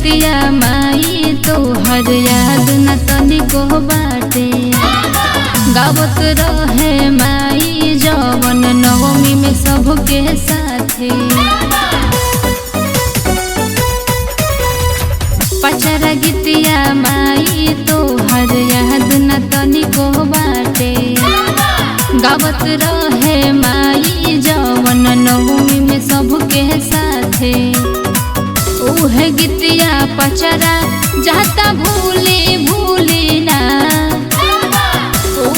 गीतिया माई तोहर याद न तनिको बाटे। गावत रहे माई जवन नवमी में सबके साथे। पचरा गीतिया माई तोहर याद न तनिको बाटे। गावत रहे माई जवन नवमी में सबके साथे। उहे गीतिया पचरा जाता भूली भूली ना।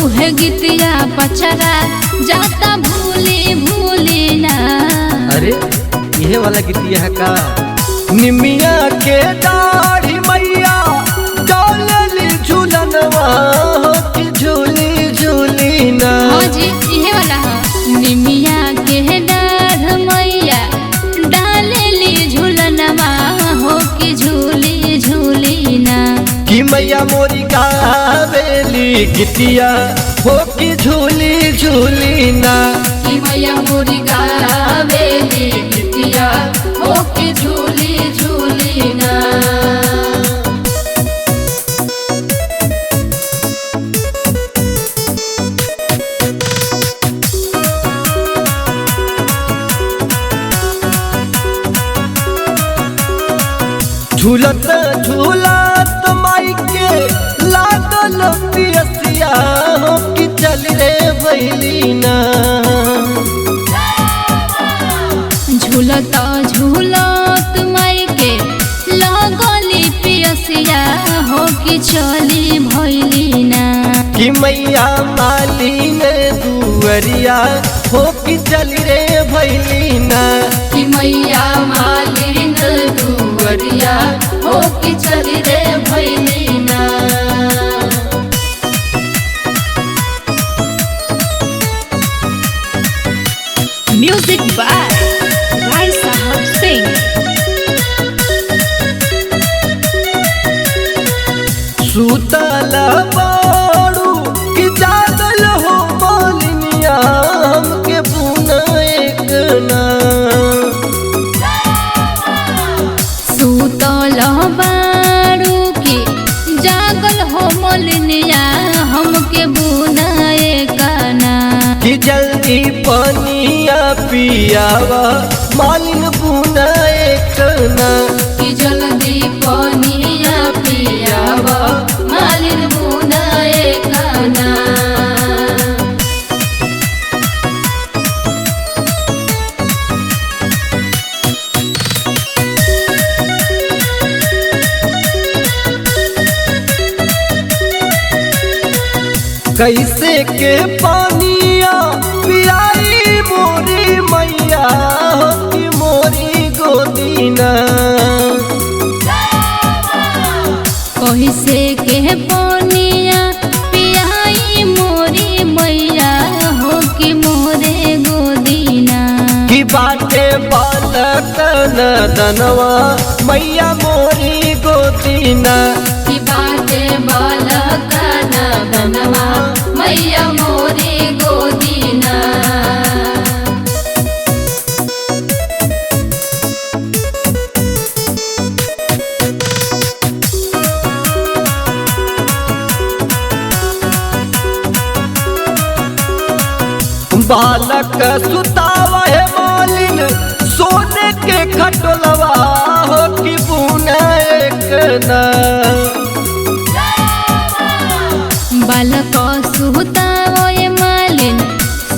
उहे गीतिया पचरा जाता भूली भूली ना। अरे इहे वाला गीतिया है का? निमिया के दाढ़ी मैया डालली झूलनवा हो कि झूली झूली ना। हाँ जी इहे वाला है। निमिया के डाढ़ मैया डालली झूलनवा हो कि झूली झूली ना। कि मैया मोरी गावेली गीतिया हो कि झूली झूली ना। कि मैया मोरी गावेली गीतिया हो कि झूली झूली ना। झूलत झूलत माई के लागल पियसिया हो कि चल रे भैली ना। झूलत झूलत माई के लगली पियसिया हो कि चली भैली ना। कि मैया माली ने दुअरिया हो कि चल रे भैली ना। कि मैया मालिन दुअरिया हो कि चली रे भैली ना। म्यूजिक बाय राय साहब सिंह। सुतल बाड़ू कि जागल हो मालिनिया हमके बुना एक ना। सुतल बाड़ू की जागल हो मोलनिया हमके बुनाए काना। कि जल्दी पनिया पियावा मालिन बुना एक ना। कि जल्दी पनिया पियावा मालिन बुनाए काना। कैसे के पानिया पियाई मोरी मैया हो कि मोरी गोदीना। कैसे के पनिया पियाई मोरी मैया हो कि मोरे गोदीना। कि बाटे बालक नदनवा मैया मोरी गोदीना। कि बाटे बालक नदनवा मैया मोरी गोदीना। बालक सुतावा है मालिन सोने के खटोलवा हो कि बुना एक ना। बालक सुतावे मालिन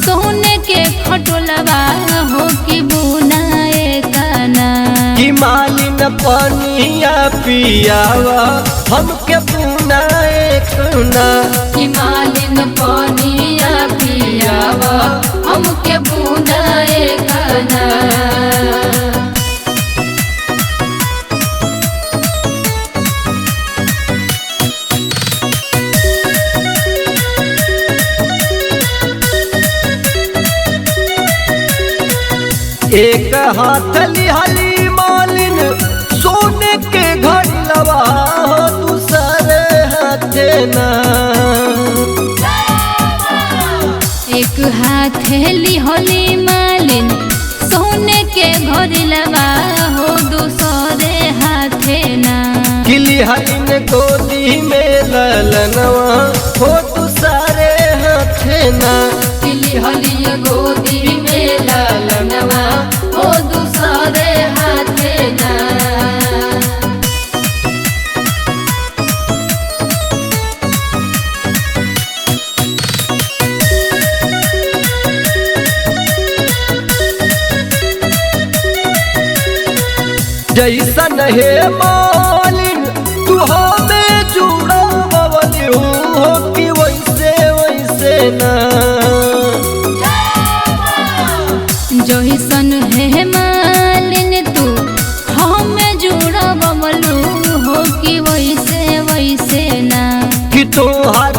सोने के खटोलवा हो कि बुनाए काना। कि मालिन पनिया पियावा हमके बुना एक ना। कि मालिन पनिया पियावा हमके बुनाए काना। एक हाथ लिहली मालिन सोने के घड़लवा हो दूसरे हाथे ना। एक हाथ लिहली मालिन सोने के घड़लवा हो दूसरे हाथे ना। लिहलिन गोदी में ललनवा हो तू सारे हाथे ना। किली हलिय गोदी में ललनवा हो दूसरे हाथे ना। जैसन हे मालिन तू हमें जुड़ा बवली हो कि वैसे वैसे ना। जैसन हे मालिन तू हमें जुड़ा बबलू हो कि वैसे वैसे ना। कि तोहर